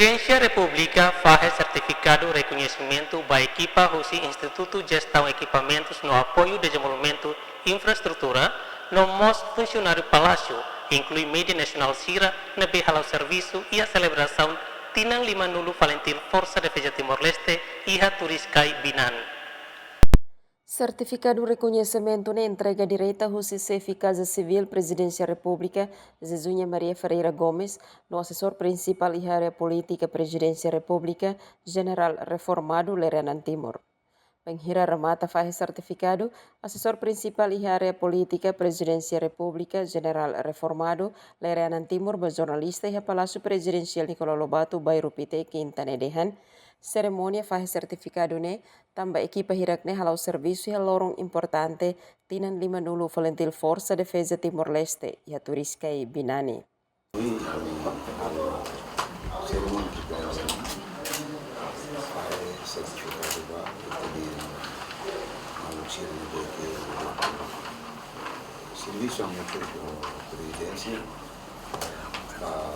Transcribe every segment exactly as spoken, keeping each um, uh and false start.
Prezidénsia Repúblika fahe sertifikadu rekoñesimentu ba ekipa husi Institutu Jestaun Ekipamentus no Apoiu Dezenvolvimentu Infraestrutura, no mós funsionáriu Palásiu, inklui média nasionál sira ne'ebé hala'o servisu iha selebrasaun tinan lima-nulu Falintil Forsa Defeza Timor-Leste iha Turiscai, Binan. Sertifikadu rekoñesimentu ne'e entrega direta husi Xefe Kaza Sivíl Prezidénsia Repúblika, Zezuña Maria Ferreira Gomes, no Asesór Prinsipál iha Área Polítika Prezidénsia Repúblika, Jenerál Reformadu Lere Anan Timur. Bainhira remata fahe sertifikadu, Asesór Prinsipál iha Área Polítika Prezidénsia Repúblika, Jenerál Reformadu Lere Anan Timur, ba jornalista iha Palásiu Prezidensiál Nicolau Lobato, Bairru Pité, Kinta ne'e dehan, serimónia fahe sertifikadu ne'e tanba ekipa hirak ne'e hala'o servisu iha loron importante tinan lima-nulu Falintil Forsa Defeza Timor-Leste iha Turiscai, Binan. Ami halo serimónia ki'ik fahe sertifikadu ba ita-nia maluk sira ne'ebé ke servisu hamutuk ho Prezidénsia ba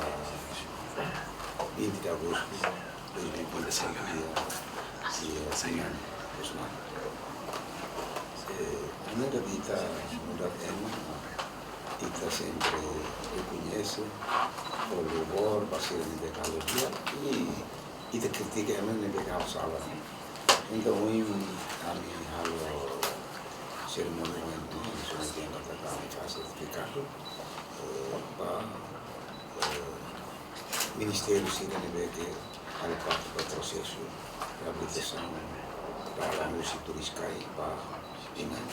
vinte de agosto dois mil e vinte e cinco, dia, dia Senin, Usman. Eh, ami la ita muda tema, ita sempre rekoñese, ho louvor, ba sira ne'ebé ke halo di'ak, i ita kritika ema ne'ebé ke halo sala. Entaun, ohin ami halo serimónia ohin, ami só tenke kata ami fahe sertifikadu, eh, ba, eh, ministériu sira ne'ebé ke halo parte ba prosesu reabilitasaun, ba husi Turiscai ba Binan.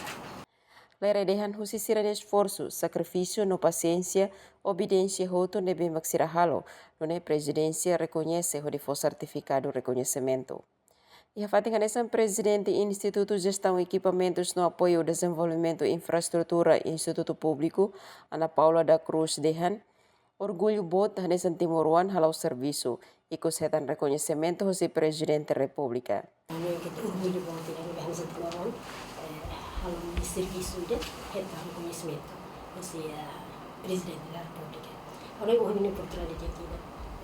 Lere dehan husi sira-nia esforsu, sakrifísiu no pasiénsia, obediénsia hotu ne'ebé mak sira halo, nune'e Prezidénsia rekoñese hodi fó sertifikadu rekoñesimentu. Iha fatin hanesan, Prezidente Institutu Jestaun Ekipamentus no Apoiu Dezenvolvimentu Infraestrutura Institutu Públiku, Ana Paula da Cruz dehan, orgullu boot hanesan timoroan hala'o servisu, ikus hetan rekoñesimentu husi Prezidente Repúblika. Ami hetan orgullu boot ida ne'ebé hanesan timoroan, eh, halo nia servisu ida hetan rekoñesimentu husi, eh, Prezidente da Repúblika. Ha'u hanoin ohin ne'e oportunidade di'ak ida,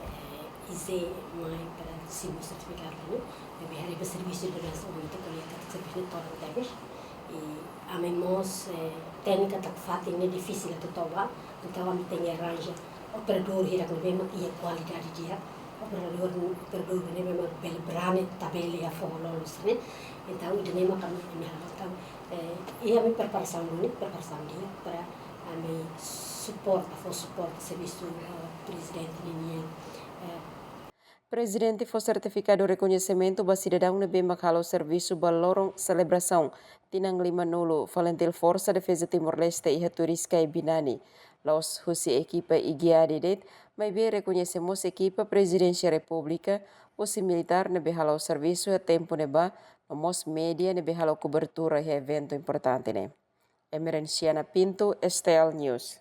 eh, iha mai para simu sertifikadu ne'e, ne'ebé haree ba servisu ida ne'ebé hanesan ohin ita ko'alia katak servisu ne'e todan tebes. I ami mós, eh, hatene katak fatin ne'e difisil atu toba, entaun ami tenke arranja operadór hirak ne'ebé mak iha kualidade di'ak, operadór, operadór ne'ebé mak bele brani, tabele iha foho loloos ne'e. Entaun, ida-ne'e mak ami, ami halo. Entaun, eh, iha ami preparasaun duni, preparasaun di'ak para ami suporta, fó suporta servisu, eh, Prezidente nian, eh, Prezidente fó sertifikadu rekoñesimentu ba sidadaun ne'ebé mak halo servisu ba loron selebrasaun tinan lima-nulu Falintil Forsa Defeza Timor-Leste iha Turiscai, Binan. La'ós husi ekipa I G A D de'it, maibé rekoñese mós ekipa Prezidénsia Repúblika, husi militár ne'ebé halo servisu iha tempu ne'ebá, no mós média ne'ebé halo kobertura iha eventu importante ne'e. Emerenciana Pinto, S T L News.